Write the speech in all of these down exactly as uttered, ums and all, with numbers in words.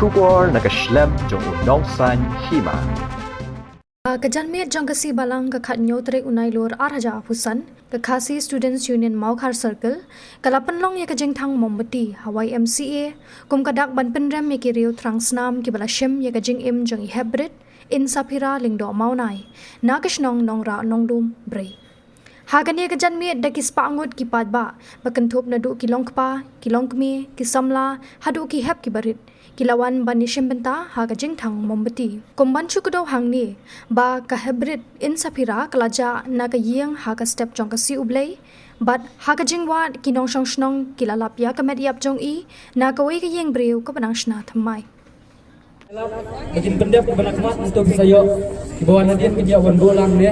Khubor na ka shlem jong u Nongsaiñ Hima. Ka janmiet jong ka sngi Balang ka khathynñiew tarik u Nailur arhajar arphew san, ka Khasi Students Union Mawkhar Circle ka la pynlong ïa ka jingthang mombati ha Y M C A kum ka dak ban pynrem ïa ki riew thrang snam kiba la shim ïa ka jingim jong i Hepbrit Insaphira Lyngdoh Mawnai na ka shnong Nongrah Nongdum Brei. Ha kane ka janmiet da ki spah ngut ki paidbah ba kynthup naduh ki longkpa, ki longkmie, ki samla haduh ki hep ki barit ki la wan ban ïashim bynta ha ka jingthang mombati. Kum ban shu kdew hangne ba ka Hepbrit Insaphira ka la jah na ka ïing ha ka step jong ka sngi U Blei bad ha ka jingwad ki nongshong shnong ki la lap ïa ka met ïap jong i na kawei ka ïing briew kaba nang shna thymmai. Ba kin pyndep kiba na khmat, nangta ki sa ïoh kiba wan hadien kin ïa wan buh lang ne.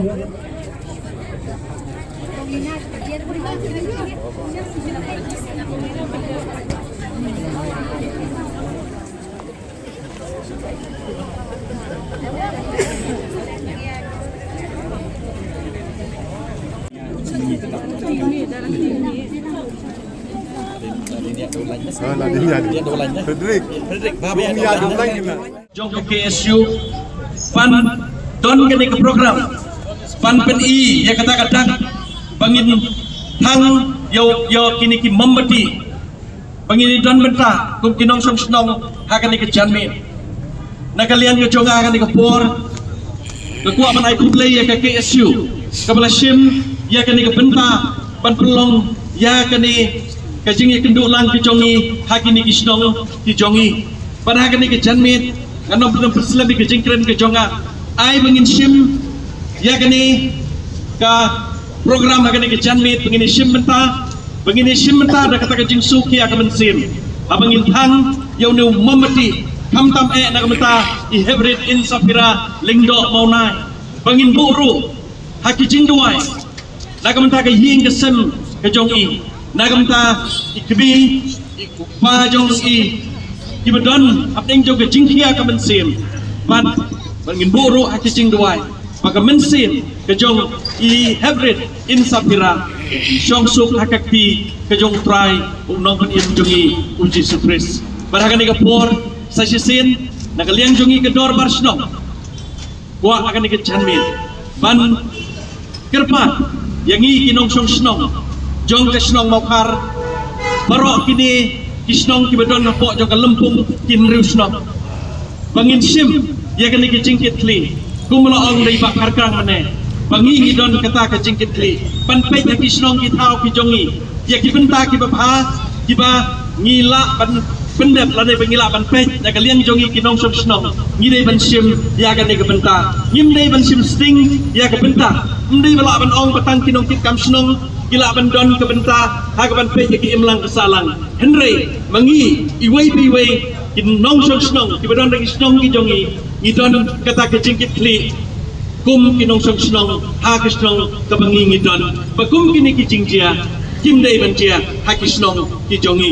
Ah, la ding ïa. Frederick. Frederick, ba ba ïa. Jong ka K S U ban don kane ka program ban pyni ïa kata ka dak ba ngin thang ïa ïa kine ki mombati ba ngin don bynta kum ki nongshong shnong ha kane ka janmiet. Na ka liang ka jong nga ha kane ka por, nga kwah ban ai khublei ïa ka K S U kaba la shim ïa kane ka bynta ban pynlong ïa kane ka jingïakynduh lang ka jong ngi ha kine ki shnong ki jong ngi. Bad ha kane ka janmiet ngan ym pynslem ïa ka jingkren ka jong nga, ai ba ngin shim ïa kane ka program ha kane ka janmiet, ba ngin ïashim bynta, ba ngin ïashim bynta da kata ka jingsuk ïa ka mynsiem. Haba ngin thang ïa une u mombati, khamtam eh na ka bynta i Hepbrit Insaphira Lyngdoh Mawnai, ba ngin buh ruh ha ki jingduwai na ka bynta ka ïing ka sem ka jong i, na ka bynta i kmie i kpa jong i, kiba don hapdeng jong ka jingkhia ka mynsiem. Bad ba ngin buh ruh ha ki jingduwai ba ka mynsiem ka jong i Hepbrit Insaphira shong suk ha ka kti ka jong U Trai, U Nongpynim jong i, U Jisu Khrist. Bad ha kane ka por sa shisien, na ka liang jong i ka dorbar shnong, kwah ha kane ka janmiet ban kyrpad ïa ngi ki nongshong shnong jong ka shnong Mawkhar, baroh kine ki shnong kiba don hapoh jong ka lympung ki hynriew shnong, ba ngin shim ïa kane ka jingkitkhlieh. Kum la ong da i Bah Kharkrang mynne, ba ngi ngi don kata ka jingkitkhlieh ban peit ha ki shnong ki thaw ki jong ngi ïa ki bynta kiba bha kiba ngi lah ban pyndep lane ba ngi lah ban peit na ka liang jong ngi ki nongshong shnong. Ngi dei ban shim ïa kane ka bynta, ngim dei ban shim sting ïa ka bynta. Ym dei ba lah ban ong ba tang ki nongkitkam shnong ki lah ban don ka bynta ha ka ban peit ïa ka imlang ka sahlang. Hynrei ma ngi iwei pa iwei ki nongshong shnong kiba don ha ki shnong ki jong ngi, ngi don kata ka jingkitkhlieh kum ki nongshong shnong ha ka shnong kaba ngi ngi don, ba kum kine ki jingjia kim dei ban jia ha ki shnong ki jong ngi.